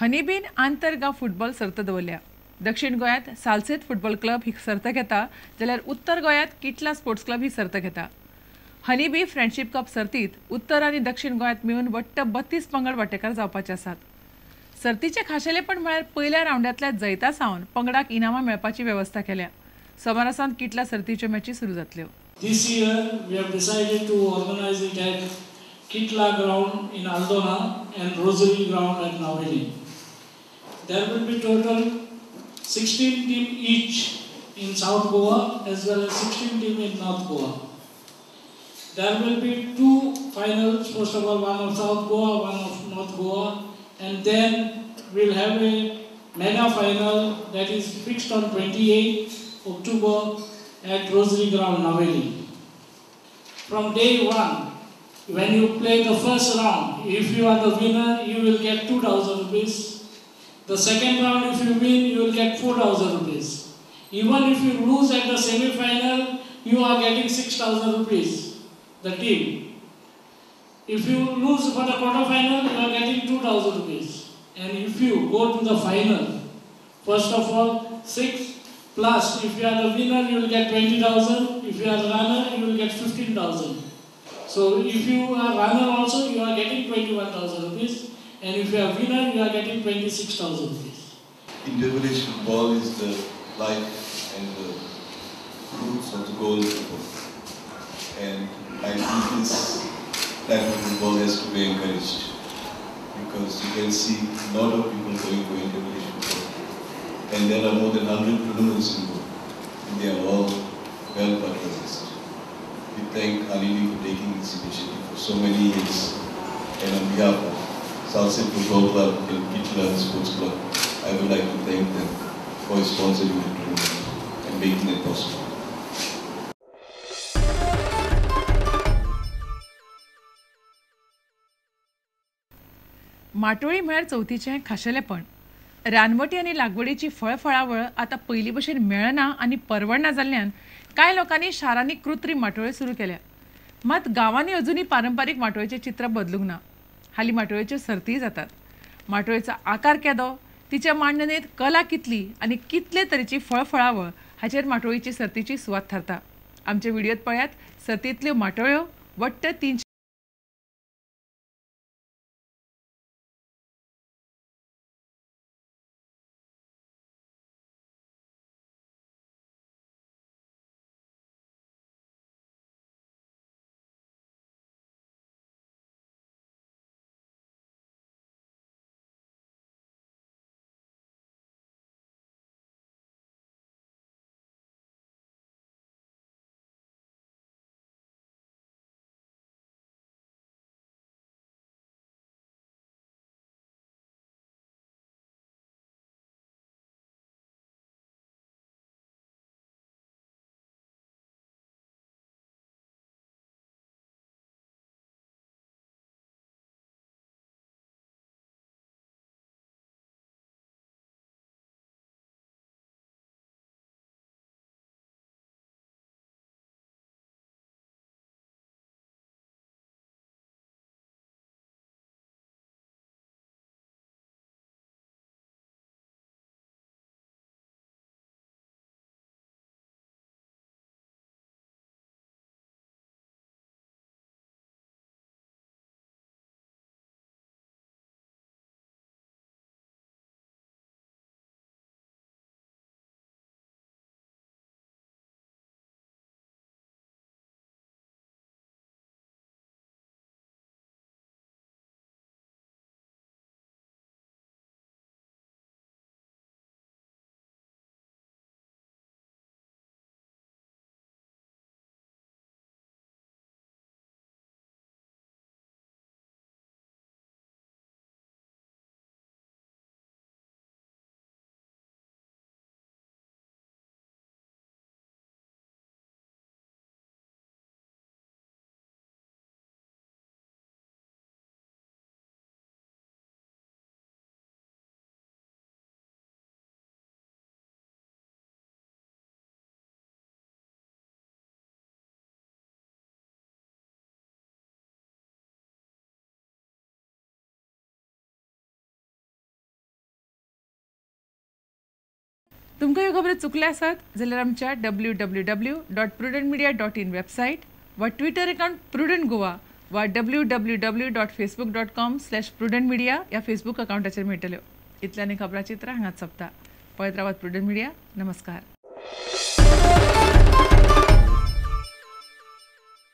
हनीबीन आंतरगांव football सर्त दवरल्या. दक्षिण गोंयांत सालसेत फुटबॉल क्लब ही सर्त घेता जाल्यार उत्तर गोंयांत किटला स्पोर्ट्स क्लब ही सर्त घेता. हनीबी फ्रेंडशीप कप सर्तीत उत्तर आनी दक्षिण गोंयांत मेळून वट्ट 32 पंगड वांटेकार जावपाचे आसात. सर्तीचें खाशेलेपण म्हळ्यार पयल्या रावंडांतल्या जैता सावन पंगडाक इनामां मेळपाची वेवस्था केल्या. सोमारा सावन किटला सर्तीच्यो मॅची सुरू जातल्यो. This year we have decided to organize it at Kitla ground in Aldona and Rosary ground at Naveli. There will be total 16 team each in South Goa as well as 16 team in North Goa. There will be two finals, first of all one of South Goa, one of North Goa, and then we'll have a mega final that is fixed on 28 October at Rosary Ground, Naveli. From day one, when you play the first round, if you are the winner, you will get 2,000 rupees. The second round, if you win, you will get 4,000 rupees. Even if you lose at the semi-final, you are getting 6,000 rupees, the team. If you lose for the quarter-final, you are getting 2,000 rupees. And if you go to the final, first of all, 6 plus, if you are the winner, you will get 20,000. If you are the runner, you will get 15,000. So if you are runner also, you are getting 21,000 rupees. And if you are winner, you are getting 26,000 rupees. Intervillage football is the life and the roots of the goal football. And I think this type of football has to be encouraged, because you can see a lot of people going for intervillage football. And there are more than 100 tournaments in Goa, and they are all well patronized. We thank Honeybee for taking this initiative for so many years, and on behalf of Salcete Football Club and Kitla Sports Club, I would like to thank them for sponsoring the tournament and making it possible. माटोळी म्हळ्यार चवथीचें खाशेलेपण. रानवटी आनी लागवडीची फळफळावळ आतां पयलीं भशेन मेळना आनी परवडना जाल्ल्यान कांय लोकांनी शारांनी कृत्रीम माटोळ्यो सुरू केल्या. मात गांवांनी अजुनूय पारंपारीक माटोळेचें चित्र बदलूंक ना. हालीं माटोळेच्यो सर्तीय जातात. माटोळेचो आकार केदो, तिच्या मांडणेंत कला कितली आनी कितले तरेची फळफळावळ हाचेर माटोळीची सर्तीची सुवात थारता. आमच्या व्हिडियोत पळयात सर्तींतल्यो माटोळ्यो वट्ट 3 तुमकां ह्यो खबरो चुकल्या आसात जाल्यार आमच्या www.prudentmedia.in website वा ट्विटर अकाउंट प्रुडंट गोवा वा www.facebook.com/prudentmedia ह्या फेसबूक अकाउंटाचेर मेळटल्यो. इतल्यान खबराचित्र हांगाच सोंपता. पळयत रावात प्रुडंट मिडिया. नमस्कार.